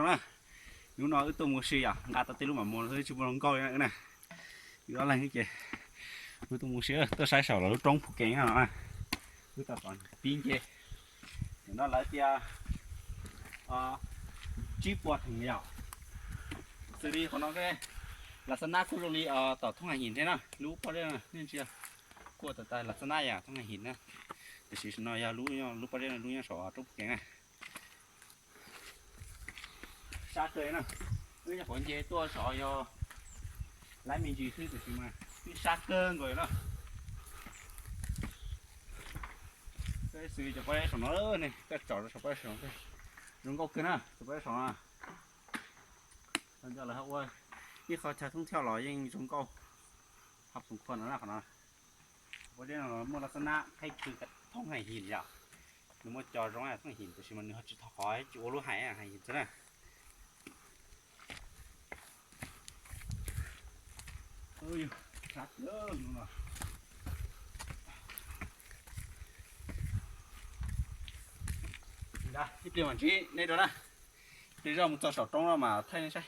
Na, hnub no wb tuaj mus si yom, nqa tau tej lub mam mus tsis muaj hluas nkauj na. Wb ob leeg ces wb tuaj mus si, tuaj saib saum lawv lub roob Phu Kees no. Wb tau tom pib nce, nim no lawv tias tsib puas theem yom. Xws li qhov no, Las Xab Nab kuj zoo li tom Thoob Hais Him thiab na, lub pob zeb no nej ntsia kuj tas tas Las Xab Nab yom, Thoob Hais Him na. Tiam sis no yog lub, lub pob zeb no lub nyob saum roob Phu Kees na. Sab kawg na, wb nyuam qhuav nce tuaj saud yog lawm me ntsis xwb tiam sis mas twb sab kawg nkaus li na. Peb xws cov pob zeb saum no ne, koj tsom rau saum pob zeb saum no, zoo nkauj kawg na cov pob zeb saum no. Lawv ua ib qho chaw thoob thiab los yeej zoo nkauj, hab xoom khuam no na qhov no. Pob zeb no muaj Las Xab Nab qhib khw Thoob Hais Him yom. Nws muaj cov zoo Thoob Hais Him tiam sis mas nws ho tsis thov qhov tsis ua lub hais Hais Him xwb na. Ib pliag mam ntsib nej dua na. Pliag zoj mus txog saum roob no mas thaij nej saib.